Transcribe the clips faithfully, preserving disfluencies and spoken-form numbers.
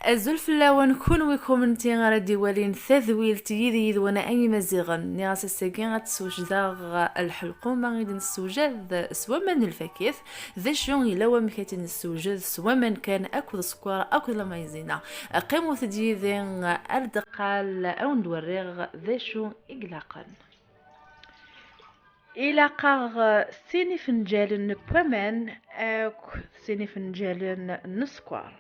Azul fell-awen, kunwi kunemti ara d-iwalin tadwilt Yid-i Yid-wen ay Imaziɣen. Nniɣ-as ass-agi ad d-ssewjdeɣ lḥelquma i d-nessewjad s waman n lfakit. D acu yella wamek ad tt-nessewjed s waman kan akked sskeṛ akked la maïzena? Qqimet-d yid-i ar deqqal, ad wen-d-werriɣ d acu i ilaqen. Ilaq-aɣ sin ifenǧalen n waman akked sin ifenǧalen n sskeṛ.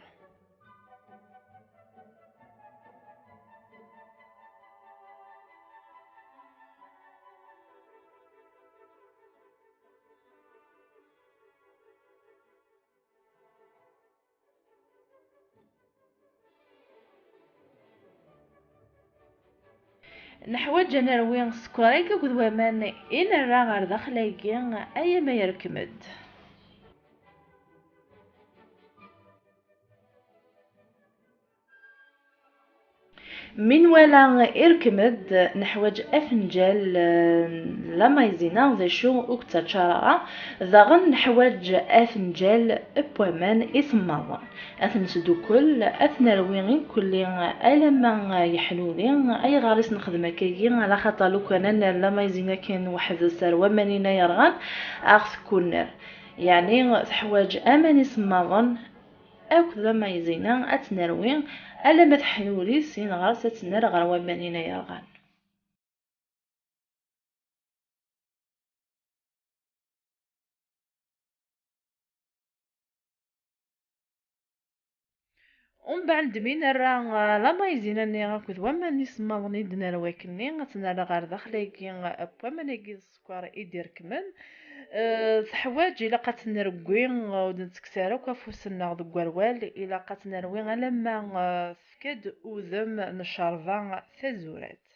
Neḥwaǧ ad nerwi sskeṛ-agi akked waman i nerra ɣer daxel-agi, aya ma yerkem-d. Mi nwala irkem-d, neḥwaǧ afenǧal, eh, n la maïzena, d acu ur yettaččar ara. Daɣen neḥwaǧ afenǧal n waman isemmaḍen. Ad ten-nesdukkel, ad t-nerwi irkelli alamma yeḥluli. Ayɣer i s-nexdem akkagi? Ala xaṭer lukan ad nerr la maïzena kan weḥd-s ar waman-ina yerɣan, ad ɣ-tekkunner. Yeɛni teḥwaǧ aman isemmaḍen, akked la maïzena ad tt-nerwi alamma teḥluli, syin ɣer-s ad tt-nerr ɣer waman-ina yerɣan. Umbeɛd mi nerra, eh, la maïzena-nni akked waman isemmaḍen i d-nerra akkenni, ad tt-nerr ɣer daxel-agi, eh, n waman-agi d sskeṛ i d-irekmen. Eh, teḥwaǧ, ilaq ad tt-nreggi, eh, ur d-nettekkes ara akk afus-nneɣ deg werwal, ilaq ad tt-nerwi alamma, eh, tefka-d udem n ccerba tazurant.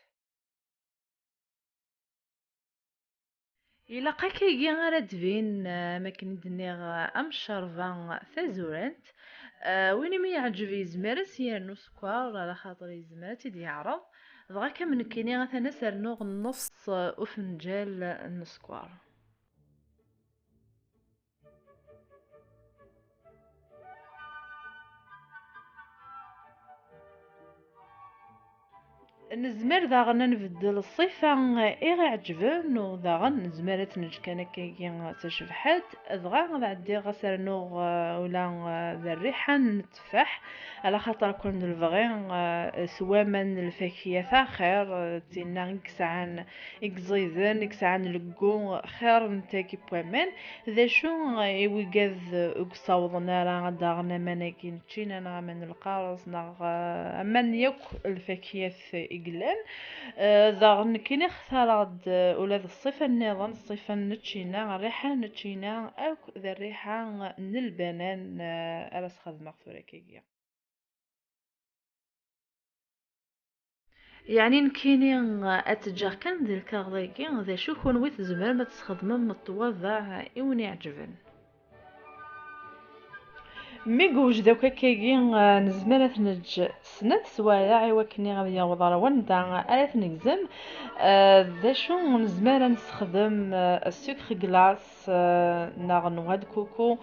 Ilaq akkagi ara d-tbin, eh, am akken i d-nniɣ, eh, am ccerba tazurant. Eh, win i mi yeɛǧeb yezmer ad s-yernu sskeṛ, ala xaṭer yezmer ad tt-id-yeɛreḍ. Dɣa akka am nekkini atan ad s-rnuɣ nnefṣ, eh, ufenǧal n sskeṛ. Nezmer daɣen ad nbeddel ṣṣifa i ɣ-iɛeǧben, u daɣen nezmer ad tt-neǧǧ kan akkagi d tacebḥant, dɣa ad ɛeddiɣ ad s-rnuɣ, eh, ula, eh, d rriḥa n tteffaḥ, ala xaṭer kan d lebɣi, eh, s waman n lfakiyat axir, eh, d tinna i yesɛan, i yeẓiden, i yesɛan leggu xir n tagi n waman. D acu i wigad ur yessawḍen ara ad d-aɣen aman-agi n ččina, neɣ aman n lqareṣ, neɣ, eh, aman yakk lfakiyat i yellan? Eh, daɣen nekkini xtareɣ-d, eh, ula d ṣṣifa nniḍen, ṣṣifa n ččina, rriḥa n ččina, akk d rriḥa n lbanan, eh, ara s-xedmeɣ tura akkagi. Yeɛni nekkini ad t-ǧǧeɣ kan di lkaɣeḍ-agi, d acu kunwi tzemrem ad tesxedmem ṭṭwabaɛ i wen-iɛeǧben. Mi yewjed akk akkagi, eh, nezmer ad t-neǧǧ snat swayeɛ i wakken ad yaweḍ ar wanda ara t-negzem. Eh, d acu nezmer ad nessexdem, eh, sucre glace, eh, neɣ noix de coco,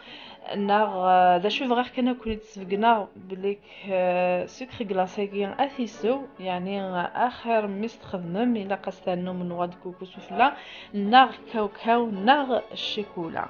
neɣ, eh, d acu bɣiɣ kan ad ken-id-sbeggneɣ belli, eh, sucre glace-agi ad t-isew, yeɛni, eh, axir mi s-txedmem ilaq ad s-ternum noix de coco sufella, neɣ kawkaw, neɣ ccikula.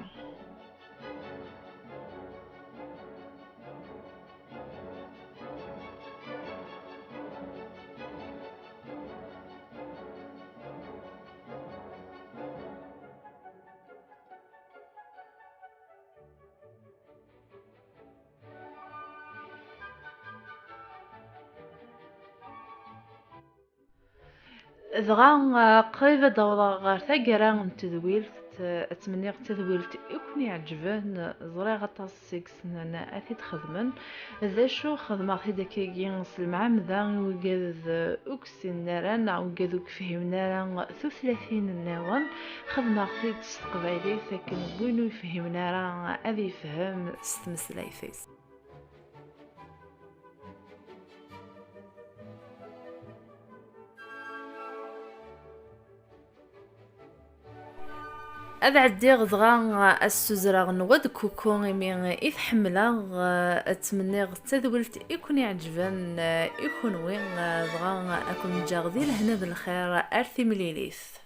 Dɣa, eh, qrib ad d-awḍeɣ ɣer taggara n tedwilt, eh, ttmenniɣ d tadwilt i ken-iɛeǧben, ẓriɣ aṭas seg-sen ad t-id-xedmen. D acu, xedmeɣ-t-id akkagi s lemɛamda i wigad, eh, ur yessinen ara neɣ wigad ur yefhimen ara tutlatin nniḍen. Xedmeɣ-t-id s teqbaylit akken win ur yefhimen ara ad yefhem s tmeslayt-is. Ad ɛeddiɣ dɣa ad ssuzreɣ Nwa d Kuku imi i t-ḥemmleɣ. Ttmenniɣ d tadwilt i ken-iɛeǧben i kunwi, dɣa ad ken-ǧǧeɣ di lehna d lxir ar timlilit.